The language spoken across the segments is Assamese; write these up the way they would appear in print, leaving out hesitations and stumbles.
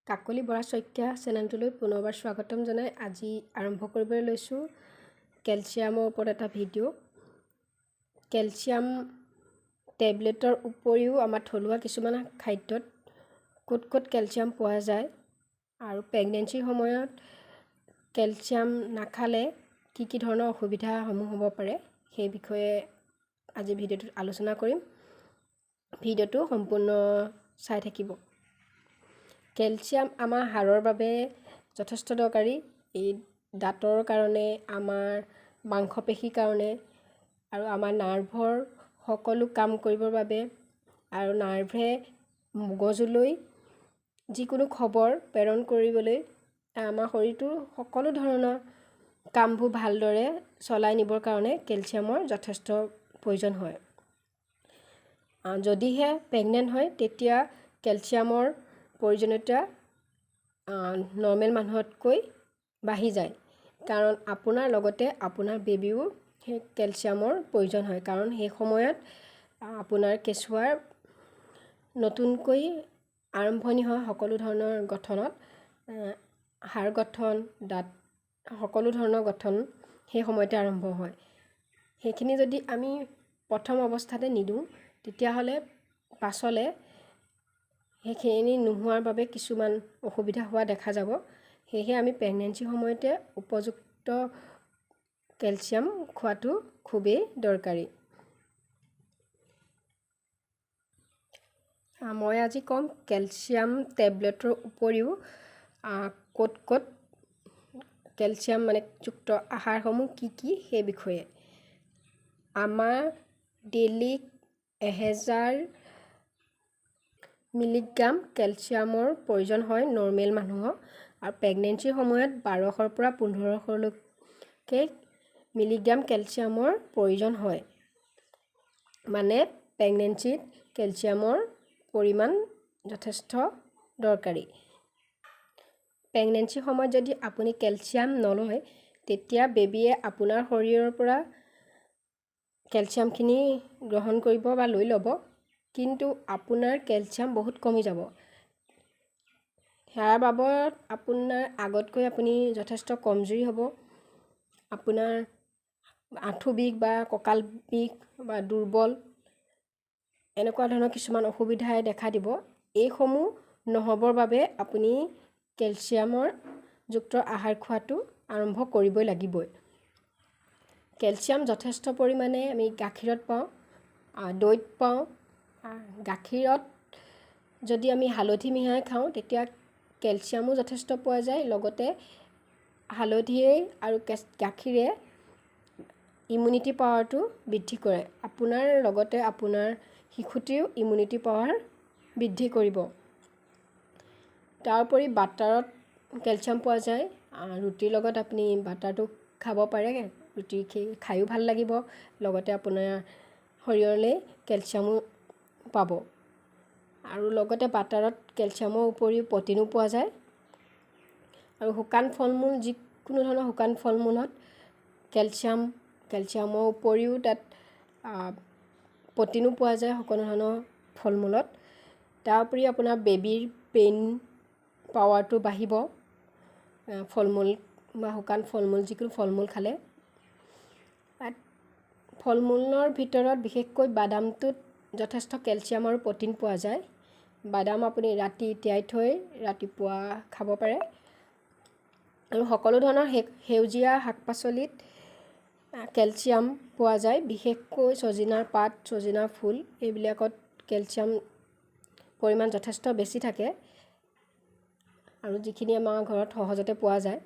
কাকলি বৰা শইকীয়া চেনেলটোলৈ পুনৰবাৰ স্বাগতম জনাই আজি আৰম্ভ কৰিবলৈ লৈছোঁ কেলছিয়ামৰ ওপৰত এটা ভিডিঅ'। কেলছিয়াম টেবলেটৰ উপৰিও আমাৰ থলুৱা কিছুমান খাদ্যত ক'ত ক'ত কেলছিয়াম পোৱা যায় আৰু প্ৰেগনেঞ্চিৰ সময়ত কেলছিয়াম নাখালে কি কি ধৰণৰ অসুবিধাসমূহ হ'ব পাৰে সেই বিষয়ে আজি ভিডিঅ'টোত আলোচনা কৰিম। ভিডিঅ'টো সম্পূৰ্ণ চাই থাকিব। কেলছিয়াম আমাৰ হাড়ৰ বাবে যথেষ্ট দৰকাৰী, এই দাঁতৰ কাৰণে, আমাৰ মাংসপেশীৰ কাৰণে আৰু আমাৰ নাৰ্ভৰ সকলো কাম কৰিবৰ বাবে আৰু নাৰ্ভে মগজুলৈ যিকোনো খবৰ প্ৰেৰণ কৰিবলৈ আমাৰ শৰীৰটোৰ সকলো ধৰণৰ কামবোৰ ভালদৰে চলাই নিবৰ কাৰণে কেলছিয়ামৰ যথেষ্ট প্ৰয়োজন হয়। যদিহে প্ৰেগনেণ্ট হয় তেতিয়া কেলছিয়ামৰ প্ৰয়োজনীয়তা নৰ্মেল মানুহতকৈ বাঢ়ি যায়, কাৰণ আপোনাৰ লগতে আপোনাৰ বেবীও সেই কেলছিয়ামৰ প্ৰয়োজন হয়, কাৰণ সেই সময়ত আপোনাৰ কেঁচুৱাৰ নতুনকৈ আৰম্ভণি হয় সকলো ধৰণৰ গঠনত, হাড় গঠন, দাঁত সকলো ধৰণৰ গঠন সেই সময়তে আৰম্ভ হয়। সেইখিনি যদি আমি প্ৰথম অৱস্থাতে নিদিওঁ তেতিয়াহ'লে পাছলৈ সেইখিনি নোহোৱাৰ বাবে কিছুমান অসুবিধা হোৱা দেখা যাব। সেয়েহে আমি প্ৰেগনেঞ্চিৰ সময়তে উপযুক্ত কেলছিয়াম খোৱাটো খুবেই দৰকাৰী। মই আজি ক'ম কেলছিয়াম টেবলেটৰ উপৰিও ক'ত ক'ত কেলছিয়াম মানে যুক্ত আহাৰসমূহ কি কি সেই বিষয়ে। আমাৰ ডেইলি 1000 মিলিগ্ৰাম কেলছিয়ামৰ প্ৰয়োজন হয় নৰ্মেল মানুহক, আৰু প্ৰেগনেঞ্চিৰ সময়ত 1200ৰ পৰা 1500লৈকে মিলিগ্ৰাম কেলছিয়ামৰ প্ৰয়োজন হয়। মানে প্ৰেগনেঞ্চিত কেলছিয়ামৰ পৰিমাণ যথেষ্ট দৰকাৰী। প্ৰেগনেঞ্চিৰ সময়ত যদি আপুনি কেলছিয়াম নলয় তেতিয়া বেবীয়ে আপোনাৰ শৰীৰৰ পৰা কেলছিয়ামখিনি গ্ৰহণ কৰিব বা লৈ ল'ব, কিন্তু আপোনাৰ কেলছিয়াম বহুত কমি যাব। সেয়াৰ বাবদ আপোনাৰ আগতকৈ আপুনি যথেষ্ট কমজুৰি হ'ব, আপোনাৰ আঁঠু বিষ বা কঁকাল বিষ বা দুৰ্বল এনেকুৱা ধৰণৰ কিছুমান অসুবিধাই দেখা দিব। এইসমূহ নহ'বৰ বাবে আপুনি কেলছিয়ামৰ যুক্ত আহাৰ খোৱাটো আৰম্ভ কৰিবই লাগিবই। কেলছিয়াম যথেষ্ট পৰিমাণে আমি গাখীৰত পাওঁ, দৈত পাওঁ। গাখীৰত যদি আমি হালধি মিহলাই খাওঁ তেতিয়া কেলছিয়ামো যথেষ্ট পোৱা যায়, লগতে হালধিয়ে আৰু গাখীৰে ইমিউনিটি পাৱাৰটো বৃদ্ধি কৰে। আপোনাৰ লগতে আপোনাৰ শিশুটিও ইমিউনিটি পাৱাৰ বৃদ্ধি কৰিব। তাৰোপৰি বাটাৰত কেলছিয়াম পোৱা যায়। ৰুটিৰ লগত আপুনি বাটাৰটো খাব পাৰে, ৰুটি খায়ো ভাল লাগিব, লগতে আপোনাৰ শৰীৰলৈ কেলছিয়ামো পাব। আৰু লগতে বাটাৰত কেলছিয়ামৰ উপৰিও প্ৰ'টিনো পোৱা যায়। আৰু শুকান ফল মূল, যিকোনো ধৰণৰ শুকান ফল মূলত কেলছিয়ামৰ উপৰিও তাত প্ৰ'টিনো পোৱা যায় সকলো ধৰণৰ ফল মূলত। তাৰ উপৰি আপোনাৰ বেবীৰ ব্ৰেইন পাৱাৰটো বাঢ়িব ফল মূল বা শুকান ফল মূল যিকোনো ফল মূল খালে। ফল মূলৰ ভিতৰত বিশেষকৈ বাদামটোত যথেষ্ট কেলছিয়াম আৰু প্ৰ'টিন পোৱা যায়। বাদাম আপুনি ৰাতি তিয়াই থৈ ৰাতিপুৱা খাব পাৰে। আৰু সকলো ধৰণৰ সেউজীয়া শাক পাচলিত কেলছিয়াম পোৱা যায়, বিশেষকৈ ছজিনাৰ পাত, ছজিনাৰ ফুল এইবিলাকত কেলছিয়াম পৰিমাণ যথেষ্ট বেছি থাকে আৰু যিখিনি আমাৰ ঘৰত সহজতে পোৱা যায়।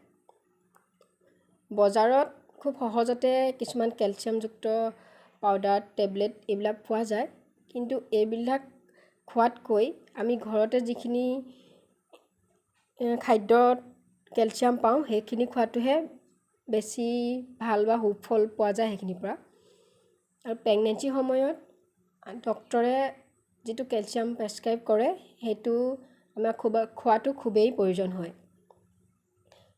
বজাৰত খুব সহজতে কিছুমান কেলছিয়ামযুক্ত পাউডাৰ, টেবলেট এইবিলাক পোৱা যায়, কিন্তু এইবিলাক খোৱাতকৈ আমি ঘৰতে যিখিনি খাদ্যত কেলছিয়াম পাওঁ সেইখিনি খোৱাটোহে বেছি ভাল বা সুফল পোৱা যায় সেইখিনিৰ পৰা। আৰু প্ৰেগনেঞ্চিৰ সময়ত ডক্তৰে যিটো কেলছিয়াম প্ৰেছক্ৰাইব কৰে সেইটো আমাক খোৱাটো খুবেই প্ৰয়োজন হয়।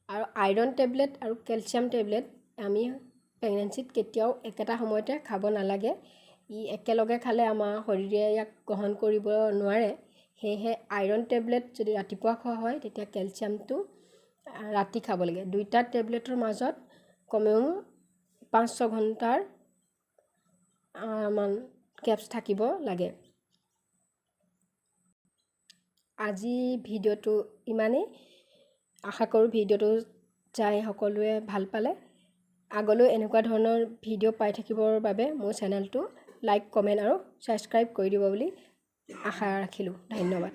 আৰু আইৰণ টেবলেট আৰু কেলছিয়াম টেবলেট আমি প্ৰেগনেঞ্চিত কেতিয়াও একেটা সময়তে খাব নালাগে। ই একেলগে খালে আমাৰ শৰীৰে ইয়াক গ্ৰহণ কৰিব নোৱাৰে, সেয়েহে আইৰণ টেবলেট যদি ৰাতিপুৱা খোৱা হয়, তেতিয়া কেলছিয়ামটো ৰাতি খাব লাগে। দুইটা টেবলেটৰ মাজত কমেও 5-6 ঘণ্টাৰ মান গেপছ থাকিব লাগে। আজি ভিডিঅ'টো ইমানেই। আশা কৰোঁ ভিডিঅ'টো চাই সকলোৱে ভাল পালে। আগলৈ এনেকুৱা ধৰণৰ ভিডিঅ' পাই থাকিবৰ বাবে মোৰ চেনেলটো লাইক, কমেণ্ট আৰু ছাবস্ক্ৰাইব কৰি দিব বুলি আশা ৰাখিলোঁ। ধন্যবাদ।